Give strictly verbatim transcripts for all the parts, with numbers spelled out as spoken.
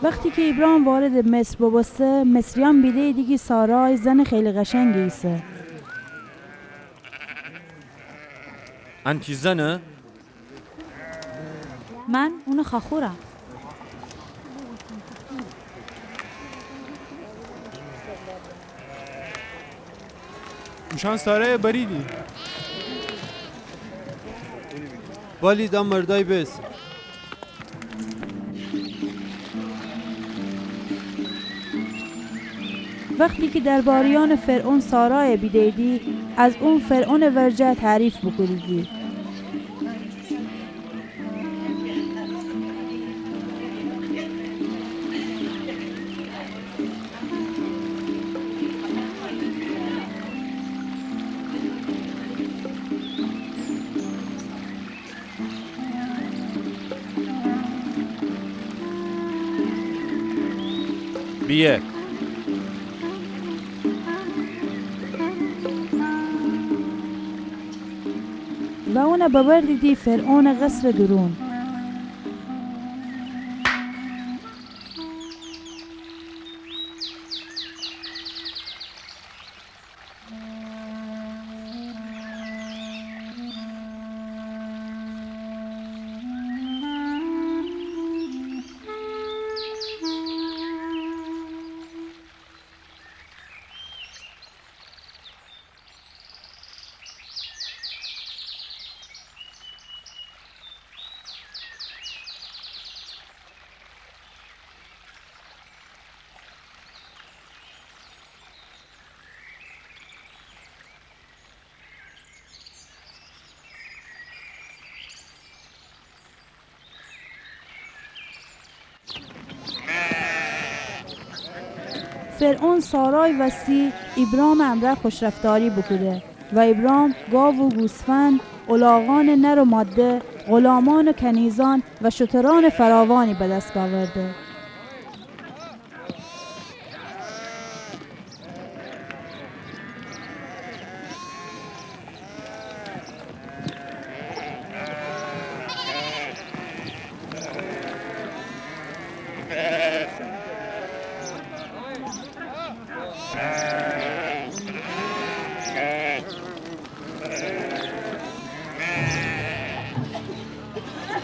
وختی کی ابرام واردٚ مصر بوبوسته، مصریأن بیده‌ییدی کی سارای زنٚ خیلی قشنگی ایسه. ان تی زنه؟ من اونٚ خاخورم. اوشأن سارایَ بریدی. ولی دا مردأی بیس. وختی کی درباریأنٚ فرعون سارایَ بیده‌ییدی، از اون فرعونٚ ورجه تعریف بوکودیدی. بیه. و اونَ ببردیدی فرعونٚ قصرٚ دورون. فرعون سارای وستی ابرامٚ امرأ خوشرفتاری بوکوده و ابرام گاو و گوسفند، الاغأنٚ نر و ماده، غلامان و کنیزان و شترأنٚ فراوانی به دس بأورده.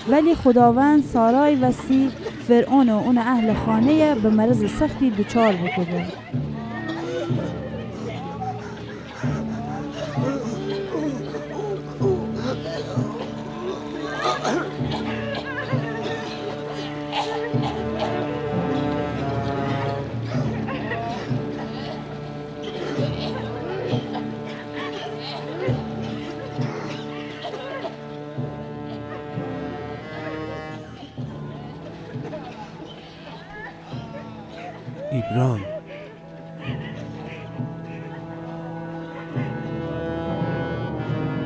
ولی خوداوند سارای وستی فرعون و اونٚ اهلٚ خانه‌یَ به مرضٚ سختی دوچار بوکوده. ابرام.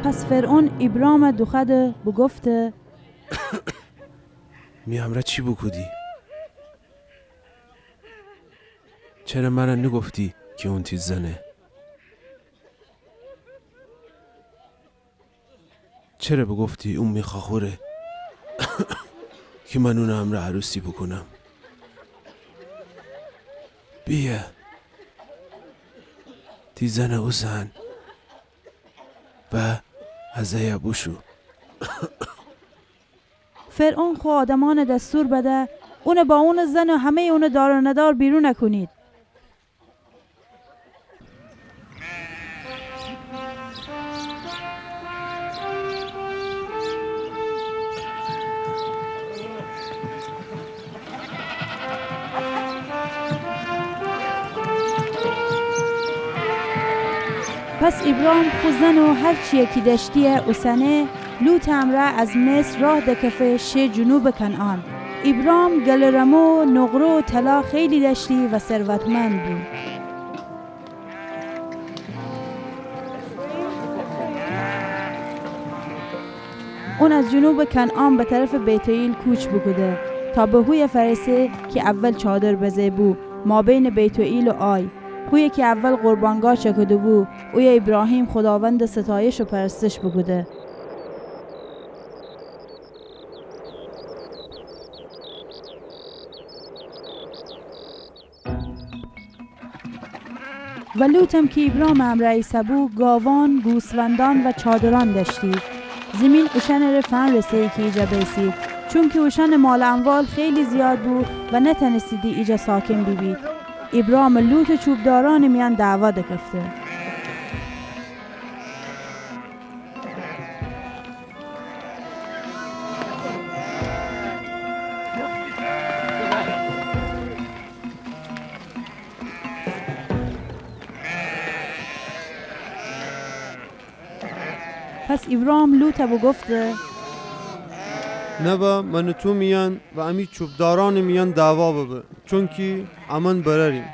پس فرعون ابرامَ دوخوأده بوگفته: می امرأ چی بوکودی؟ چره مرَ نوگفتی کی اون تی زنه؟ چره بوگفتی اون می خاخوره کی من اونٚ امرأ عروسی بوکونم؟ بیه، تی زنَ اوسن و از ایه بوشو. فرعون خو آدمأنَ دستور بده اونَ با اونٚ زن و همه‌یٚ اونٚ دار و ندار بیرون کونید. پس ابرام خو زن و هر چیی کی دأشتیی اوسنه، لوطٚ امرأ از مصر راه دکفه شه جنوبٚ کنعان. ابرام گل و رمو و نقره و طلا خیلی دأشتی و ثروتمند بو. اون از جنوبٚ کنعان به طرفٚ بیت‌وئیل کوچ بوکوده تا به هویه فأرسه کی اول چادر بزه بو، مابینٚ بیت‌وئیل و آی، هویه کی اول قربانگاه چکوده بو، اویه ایبراهیم خوداوندٚ ستایش و پرستش بوکوده. و لوطم کی ابرامٚ امرأ ایسه‌بو، گاوأن، گوسفندأن و چادرأن دأشتی. زیمین اوشأنٚره فنرسه‌یی کی ایجا بأیسید، چونکی اوشأنٚ مال و اموال خیلی زیاد بو و نتأنستیدی ایجا ساکن بیبید. ابرام و لوطٚ چوبدارأنٚ میأن دعوا دکفته. پس ابرام لوطَ بوگفته: نوا من و تو میأن و امی چوبدارأنٚ میأن دعوا ببه، چونکی امأن برأریم.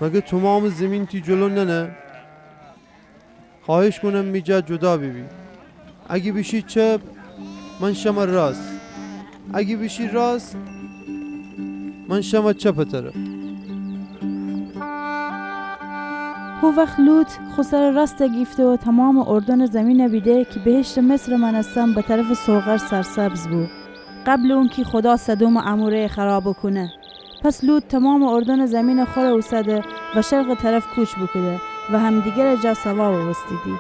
مگر تومامٚ زیمین تی جلو ننه؟ خوأهش کونم می جا جدا بیبی. اگه بیشی چپ، من شمه راست. اگه بیشی راست، من شمه چپٚ طرف. هو وخت لوط خو سرٚ راستَ گیفته و تومامٚ اردنٚ زیمینَ بیده کی بهشتٚ مصرٚ مأنستن به طرفٚ سوغر سرسبز بو، قبلٚ اونکی خودا سدوم و عموره‌یَ خراب کونه. پس لوط تومامٚ اردنٚ زیمینَ خوره اوسده و شرقٚ طرف کوچ بوکوده و همدیگرٚ جا سوا بوبوستیدی.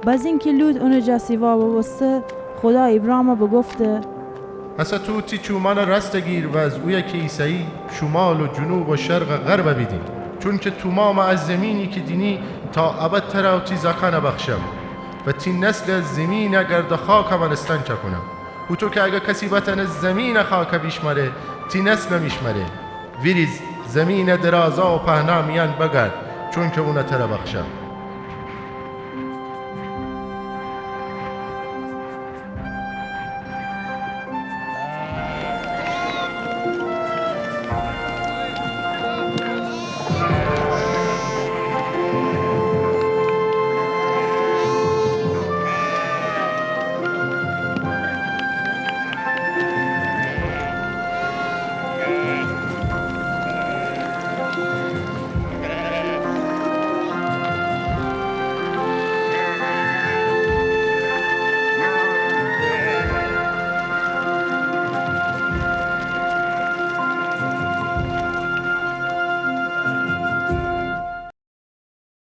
بزین کی لوط اونٚ جا سیوا بوبوسته، خودا ایبرامَ بوگفته: هسه تو تی چومأنَ راستَ گیر و از اویه کی ایسه‌یی، شومال و جنوب و شرق و غربَ بیدین. چونکی تومامٚ ا زیمینی کی دینی، تا ابد ترَ و تی زاکأنَ بخشم و تی نسلَ زیمینٚ گرد خاکٚ مأنستن چأکونم. هوطو کی اگر کسی بتأنه زیمینٚ خاکَ بیشمأره، تی نسلم ایشمأره. ویریز، زیمینٚ درازا و پهنا میأن بگرد، چونکی اونَ ترَ بخشم.